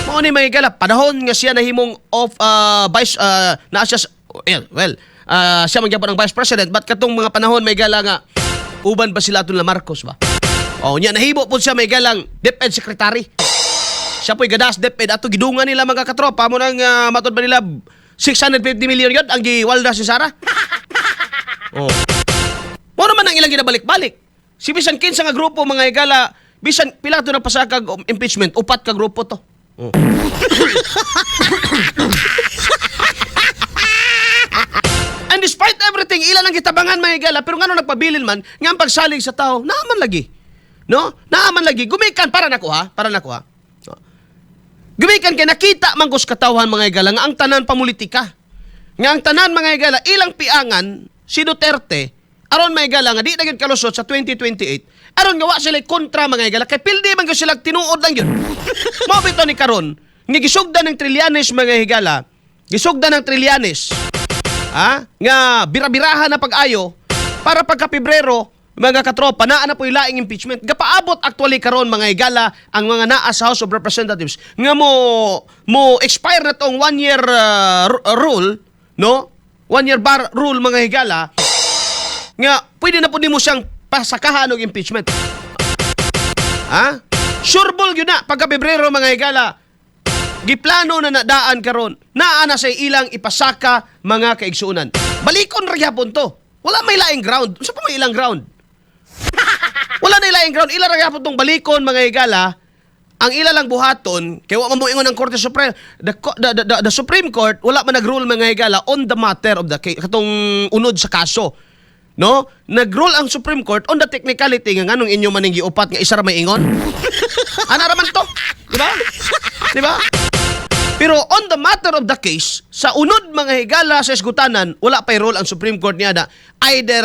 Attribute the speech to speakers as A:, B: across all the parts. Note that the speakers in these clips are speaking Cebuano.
A: Mao ni, mga higala, panahon nga siya nahimong of vice na siya well, siya man gyapon ang vice president, but katong mga panahon, may gala, nga uban ba sila atong la Marcos ba? Oh, nya nahimo po siya, may galang, DepEd secretary. Siya po'y gadas DepEd ato gidungan nila, mga katropa mo nang matod ba nila 650 million yun ang giwalda si Sara. Oh. Mo naman ang ilang ginabalik-balik. Si bisan kinsa nga grupo, mga higala, bisan pila to nagpasakag impeachment, upat ka grupo to. Oh. And despite everything, ilan ang gitabangan, mga higala, pero ngano nagpabilin man nga ang pagsalig sa tao, naaman lagi. No? Naaman lagi. Gumikan para nako ha, para nako ha. No. Gumikan kay nakita man kus katawhan, mga higala, nga ang tanan pamulitika. Nga ang tanan, mga higala, ilang piangan si Duterte aron, mga higala, nga di na gyud kalusot sa 2028, aron nga wa sila kontra, mga higala, kay pildi man gyud sila tinuod lang yun. Mao bitaw ni karon nga gisugdan ng Trillanes, mga higala, gisugdan ng Trillanes ha, nga bira-birahan na pag-ayo para pagka Pebrero, mga katropa, naa na po laing impeachment. Gapaabot actually karon, mga higala, ang mga naa sa House of Representatives nga mo expire na tong 1 year rule, no? 1 year bar rule, mga higala, nga pwede na po nimo siyang pasakahan og impeachment. Ha? Sure ball yun na pagka Pebrero, mga higala. Giplano na nadaan karon. Naa na sa ilang ipasaka, mga kaigsuonan. Balikon ra gyapon to. Wala may laing ground. Unsa pa may ilang ground? Wala na laing ground. Ila ra gyapon tong balikon, mga higala. Ang ila lang buhaton kay wa man mo ingon ang Korte Suprema, the Supreme Court wala man nag-rule, mga higala, on the matter of the case, katong unod sa kaso. No? Nag-rule ang Supreme Court on the technicality nga nganong inyo maning giupat nga isa ra may ingon. Ana ra man to. Di ba? Di ba? Pero on the matter of the case, sa unod, mga higala, sa esgutanan, wala pa role ang Supreme Court niya na either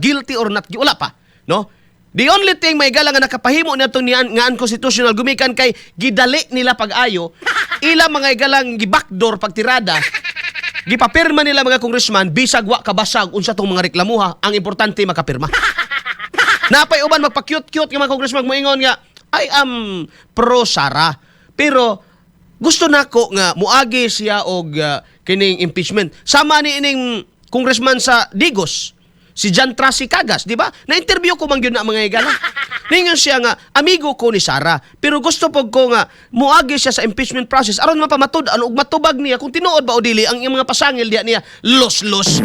A: guilty or not guilty. Wala pa. No? The only thing, may higala, nga nakapahimo na itong nga unconstitutional gumikan kay gidali nila pag-ayo, ila, mga higalang, gibackdoor pagtirada, gipapirma nila mga congressman bisag wa kabasag unsa tong mga reklamuha, ang importante makapirma. Napay uban magpa-cute-cute nga mga congressman moingon nga I am pro Sara. Pero gusto nako nga muagi siya og kining impeachment. Sama ni ining congressman sa Digos, si John Tracy Cagas, di ba? Na-interview ko man gyud na, mga higala. Ningon siya nga amigo ko ni Sara, pero gusto pog ko nga muagi siya sa impeachment process aron mapamatud-an ug matubag niya kung tinuod ba o dili ang iyang mga pasangil diya niya. Los los.